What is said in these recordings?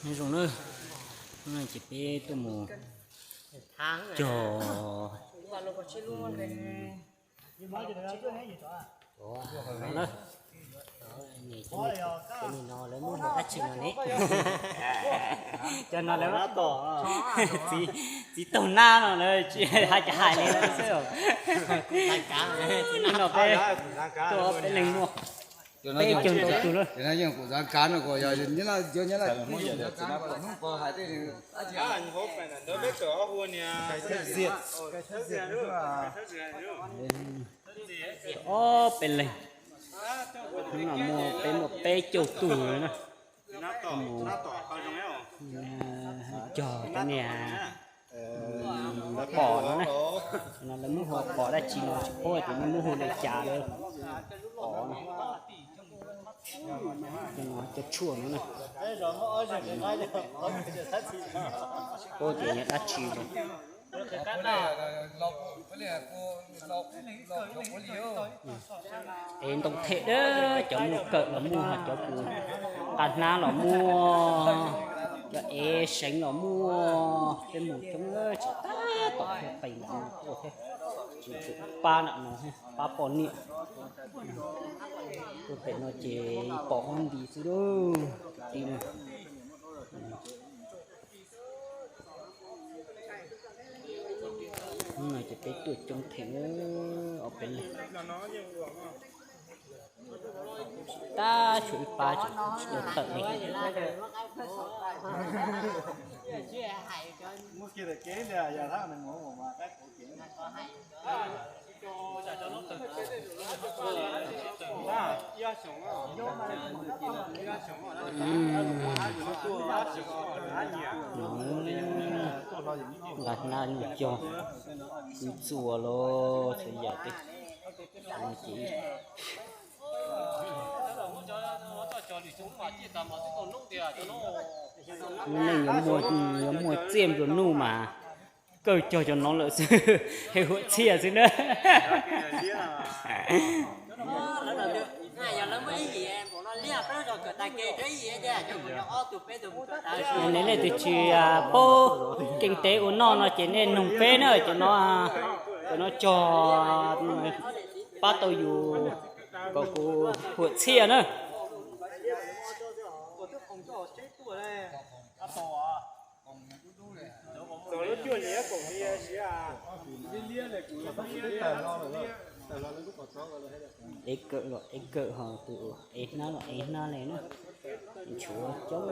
Nyob zoo na, hnub no ces peb tuaj mus cog no na. Cov no lawv muab hu dab tsi no ne? Cov no lawv, txiv taug nab no lawv tsis hais cas hais li lawm xwb. No peb tuaj peb leeg muaj peb caug ntau tus lawm. Ob peb leeg, hnub no muaj peb, muaj peb caug tus na. Cog cov niag pom no, no lawv muab hu pom dab tsi no tsis paub tias nej muab hu li cas lawm. Pom no, cov tshuaj no na, tsis paub tias yog dab tsi li. Ev ntoo them dab, cov muaj kawm los muaj, cov kws nqa hnab los muaj, cov ev seev los muaj, peb mus coob tsis tab tom pem ntawm no tuaj thiab, tsis tshua pab ntawm no thiab, pab poj niam. Tuaj pem no ces pom huab nti xwb lauj, kwv tij na. Hnub no ces peb tuaj coob theem, ob peb leeg, tab tshuav ib pab tseem tsis tau tawm li. Nqa hnab nyuj cog, txuas los txhua yam tej. Lub neej yuav muaj txiaj nplua nuj mas kawg cog cov no lawm xwb, es huam txhiaj xwb na. Nej leej twg tsis paub keej teb ua noj no ces nej noog peb na, cov no, cov no cog pab tau yus kom kuv huam txhiaj na. Ev kawm los ev kawm, ho tus ev hnab los ev hnab li na. Tshuav coob.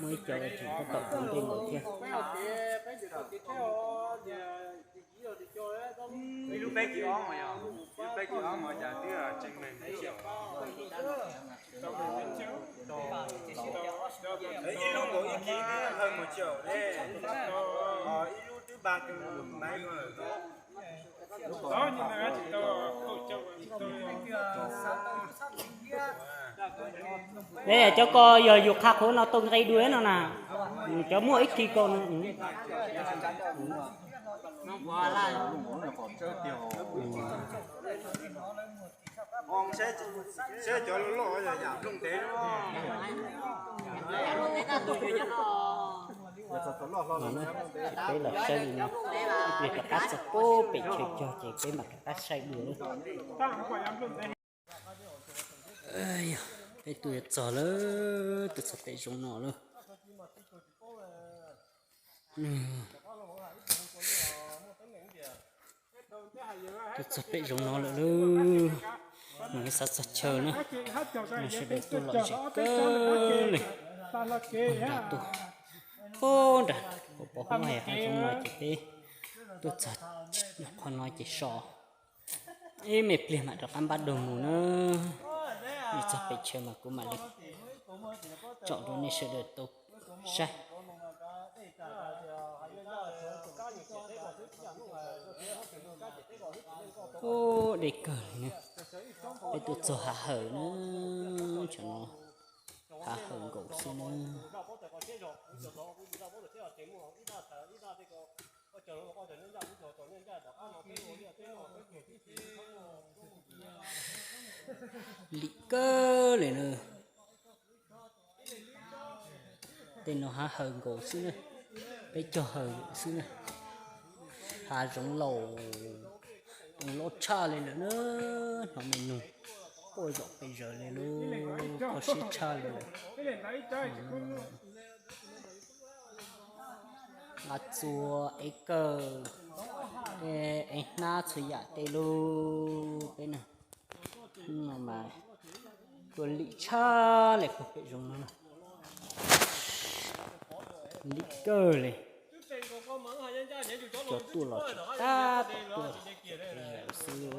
Muaj ib co tseem tab tom ua ntej lawm thiab. Ib lub peb kis ob mas yog, ib lub peb kis ob mas cas twb tseem meem li. Ib lub nkaus ib kis twb hawj mus caum li, ib lub twb npa kws maiv no lawm. Ne cov ko yog yus qha qhuav no tau nqe dua no na, cov muaj ib kis ko no. Peb los saib li no, ib pliag rov qab txog pem chaw cog ces peb mam rov qab saib dua. Peb tuaj txog lawm, tuaj txog pem zoov no lawm. Tuaj txog pem zoov no lawm lauj. Mas xav txog chaw na, sawv daws tuaj lom zem kawg li. Nram tuaj, nram, pom pom hub no ces peb tuaj txog qhov no ces so. Ib me pliag mam rov qab npaj dog mus na. Mus txog pem chaw mas kuv mam li tsom rau nej sawv daws tau saib. Peb kawg li na, peb tuaj txog hav hawm na, tsam no hav hawm nkaus xwb na. Lim kawg li na. Tej no hav hawm nkaus xwb na, peb cog hawm xwb na. Hav zoov laus, loj tshaj li lawm na, hnov me nug quaj zom pes zaws li lub kho siab tshaj li lawm. Nqa txua ev kawg, ev hnab txhua yam tej lub peb na. Hnub no mas tuaj lim tshaj li puag pem zoov no na. Lim kawg li. Cov tuaj los tsis tab tom tuaj xwb.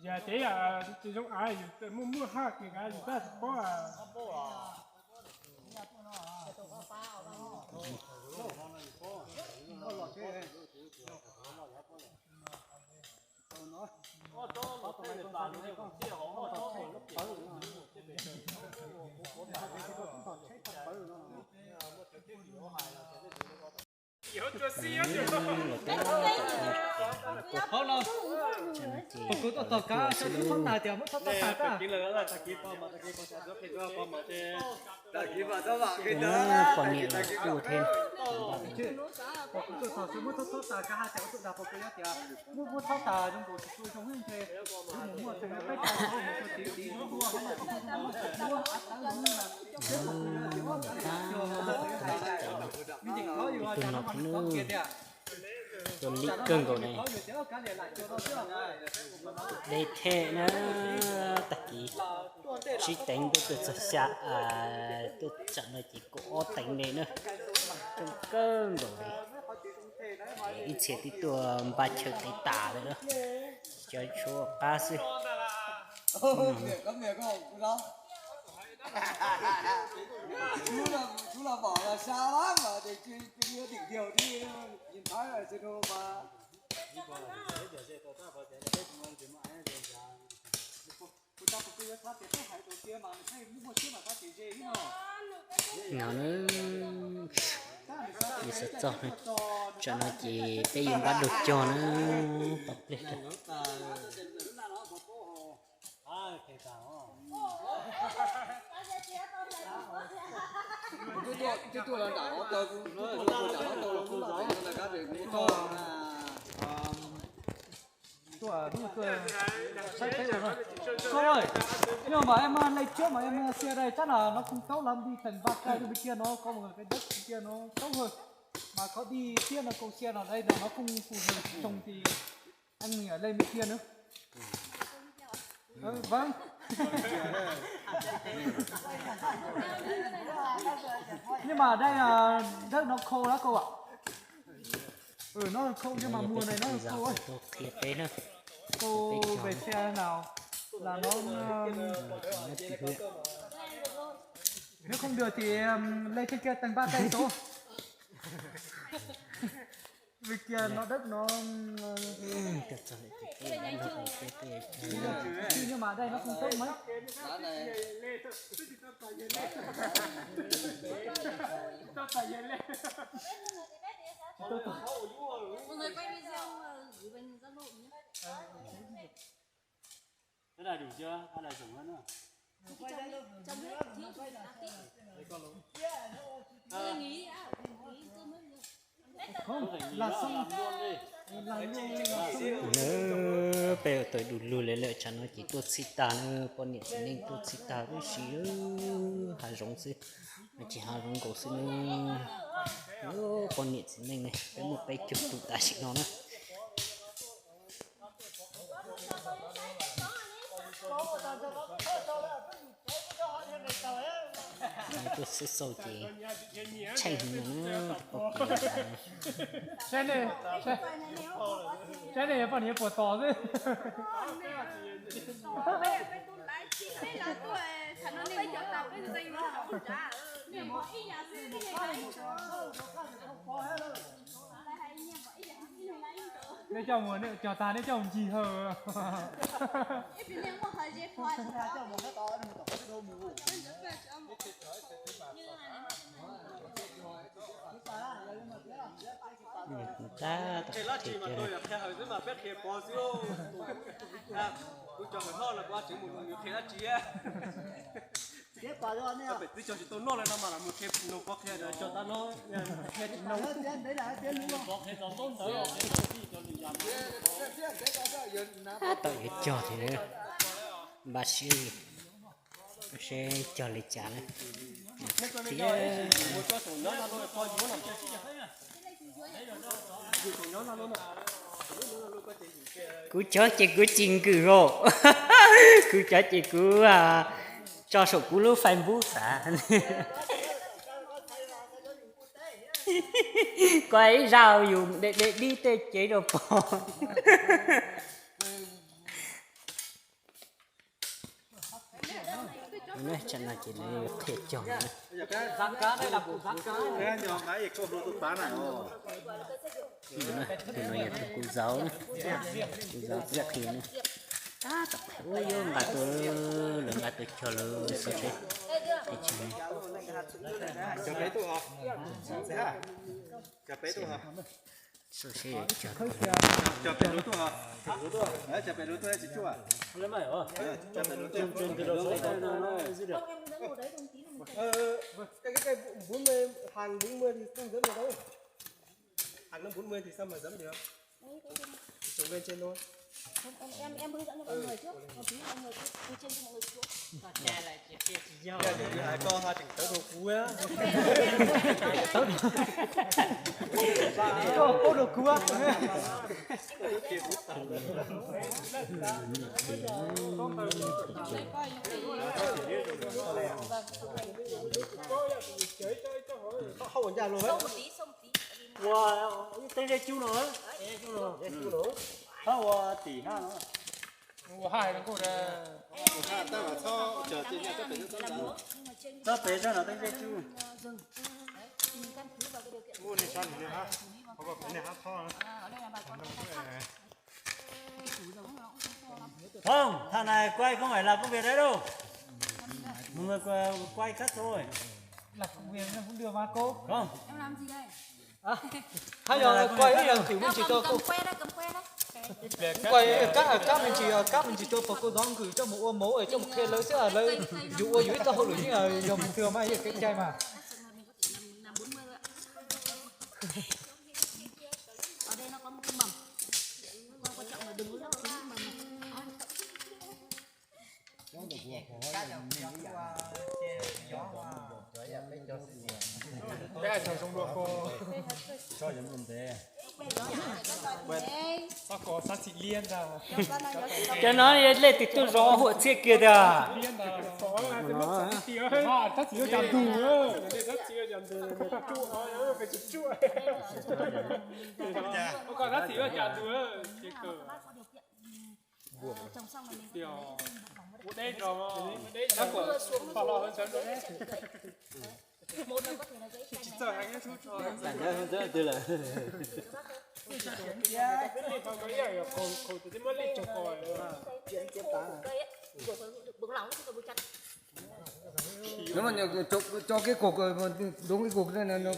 Yog tias yog tsis zoo av yus muaj muaj haj kis kav yus tab tsis paub. Hauv no, kuv tuaj tos kav, muab thaub tas tias muab thaub tas tag. Poj niam los tuaj thiab. Kuv tuaj tos xwb muab thaub tas kav hais tias kuv tuaj dag pog kuv tias muab muab thaub tas zoo nkaus tsis tshua zoo ntshe. Wb mus muaj tseem peb cov mus tiv tiv lub duab, ib tug no thiab na, tuaj lim kawg nkaus ne. Deb thiab na, tag kis tsib teev tuaj tuaj txog xya, tuaj tsam no ces kaum ob teev li na, coob kawg nkaus li. Ib txhia twb tuaj npaj chaw tev tas lawm na, cov tshuav qab xwb. No na, yus xav txog tsam no ces peb yuav npaj dua cog na, tau pliag rau. Tuaj hnub tuaj saib peb ua no. Koj, yog mas em mas lej tshiab mas em mas xia dai tsab na no kuj taub lawm, npaj kais rau pem kiag no, koj mus pem dawb kiag no taub hwj. Mas koj dib tiab no koj xia no dai no kuj kuj hwj tsoog ti. Lej me kiag na. Vab. Nyob mas dai dawb no khau lawm koj. No khau nyob mas muag na, no khau. Khau pem xia na, lam no. Nếu không được thì lej kiag kiag teeg npaj kais tuaj. Vim kiag no dawb no. Nyob mas dai no kuj taub mas. Peb ua tau du lug li lawm, tsam no ces tuaj txhij tag na, poj niam txiv neej tuaj txhij tag huv si, hav zoov xwb, no ces hav zoov nkaus xwb na. Poj niam txiv neej ne, peb muaj peb caug tus tam sim no na. Tuaj xwb xauj ces tsheej heev na. Saib nej, poj niam puas tos xwb. Neb coj mus, neb cog tag neb coj mus ncig hawm. Tab tom qhia kiag. Peb twb cog tsis tau noj li no mas mus qhia no pov qhia cog tab no, qhia tsis no. Tab tom yuav cog thiab, npaj siab li, seb cog li cas na. Qhia. Kuv cog ces kuv tsis nkws os. Kuv cog ces kuv tso saum kuv lub Facebook xav. Kuv ib zaj yus de de dib tej cev rau pog. Tsam no ces lawv yuav qhia cog. Tus no yog tus kuv zauv, kuv zauv txiaj qhia na. Tab tom qhia, ua yuav nqa tus, lawv nqa tus cog lawv xauj seb, xauj seb. Koj tseem tawv rau kuv, koj paub rau kuv. Ua teeb zeb cub no, hab ua tim hab no. Txhob pem zog no teeb zeb cub. Không, thằng này quay không phải là công việc đấy đâu. Mọi người quay, quay khác thôi. Là công việc nó cũng đưa mà cô. Không. Hab yog quay ib yam twm me ntsis rau, quay kab, kab me ntsis, kab me ntsis rau pog koj zov nkws coj mus ua mov, coj mus qhia lawv xwb, lawv yus ua yus ib txoj hauj lwm yeej yog mus twg mas yog kev cai mas. Cov no lej twg tuaj zov huam txhiaj kiag tiag. Nếu mà cho cái cục, đúng cái cục này nó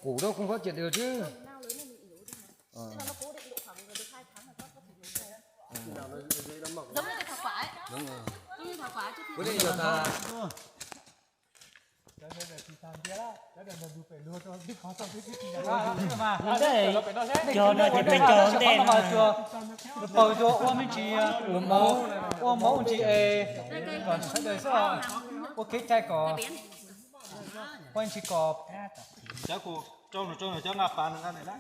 củ nó không phát triển được chứ. Đúng rồi. Bữa nay giờ ta Cog no ces peb cog ntej no. Paug cua ua me ntsis, ua mov, ua mov ua ntsis es kom sawv daws xwb, ua kev cai kom, ua ntsis kom. Cov kuv rau nws, rau nws cov nqa pas nws nqa ntawm na.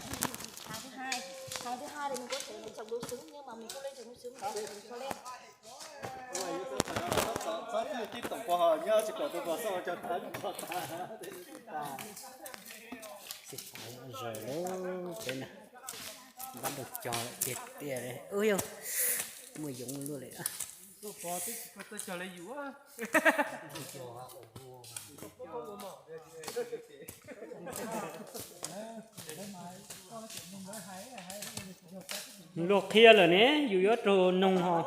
Txhob tib tib toom pov haum nyob tsis kom tus pog xoj cog tag, tsis kom tag. Zaws lawm peb na, npaj dua cog tiag tiag li. Ub yog, muaj yoov luaj li. Luag qhia lawm ne, yus yuav raug noog hos.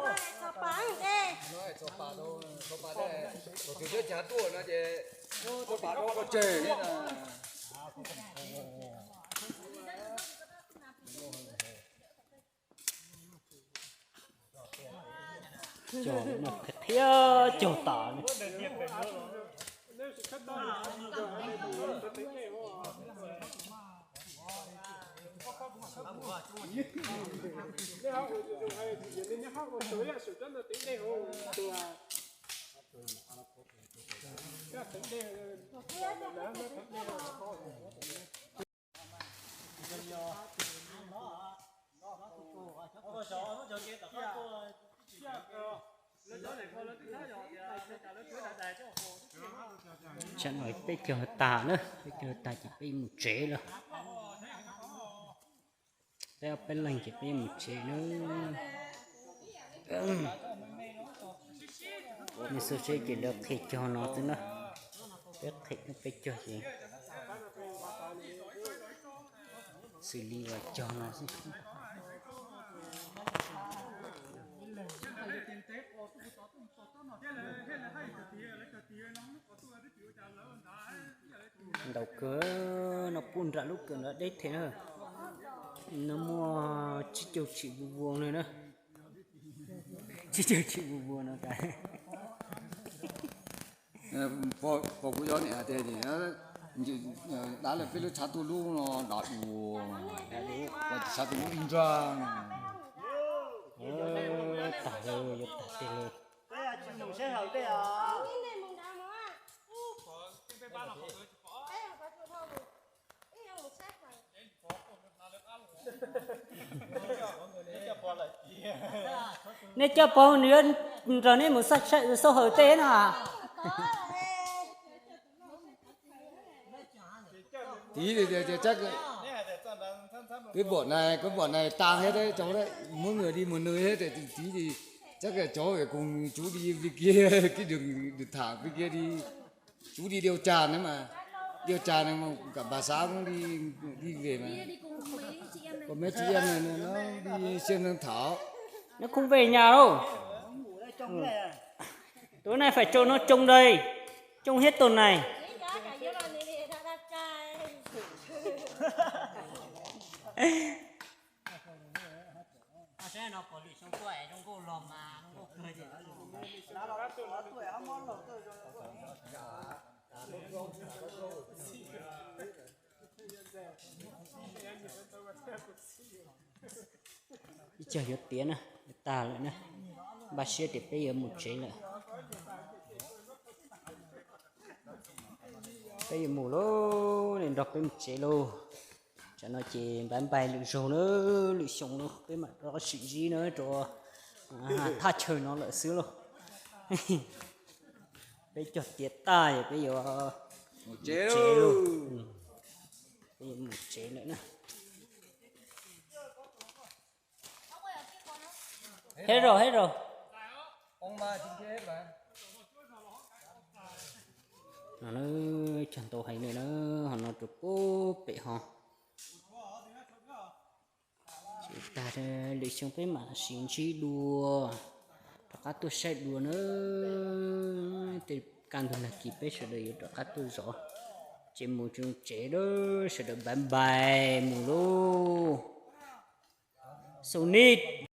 Cog no qhia cog tas. Tsam no peb cog tag na, peb cog tag ces peb mus tsev lawm. Peb ob peb leeg ces peb mus tsev na. Nej xauj seb ces lawv qhia cog no xwb na. Peb qhia peb cog ces xws li cog no xwb. Ntau kawg no, pub nram lub kawm ntawd deb thiab na. No muaj tsib caug tshim vuv vuas no na. Tsib caug tshim vuv vuas no tas. Pom kuv cov niam hais tias, dab laug peb lub tshav tuaj lub no dov dua, tshav tuaj lub ib nrag. Tag lawm, yuav tag tiag lawm. Nej coj pog nws nrog nej mus xauj hawm tej no. Tiv, peb pom nais, peb pom nais tas thiab, cov muab nws di mus nws thiab, tiv, tsab cov koom tsub di plig kiag, kib dwm tham plig kiag di, tsub di điều tra na mas, điều tra na mas kam npag xav di về mas, còn mấy chị em này nó đi xem đang thảo. Nó không về nhà đâu. Tối nay phải trông nó trông đây, trông hết tuần này. Ib tsam yuav tiav na, yuav tag lawm na, npaj siab tias peb yuav mus tsev lawm. Peb yuav mus lauj, nej nrog peb mus tsev lauj. Tsam no ces bye bye lwm zaug na, lwm xyoo na peb mam rov sim ntsib na rau thaj chaw no lawm xwb lauj. Peb cog tiav tag es peb yuav mus tsev lauj. Peb yuav mus tsev lawm na. Hết rồi, hết rồi. No na, cog ntau heev li na, ho no rau pem ho. Ces tag lwm xyoo peb mam sim ntsib dua, rov qab tuaj saib dua na. Tej kaj ntug nag kis peb sawv daws yuav rov qab tuaj zov. Ces mus tsev lawm, sawv daws bye bye mus lauj. Xus nij.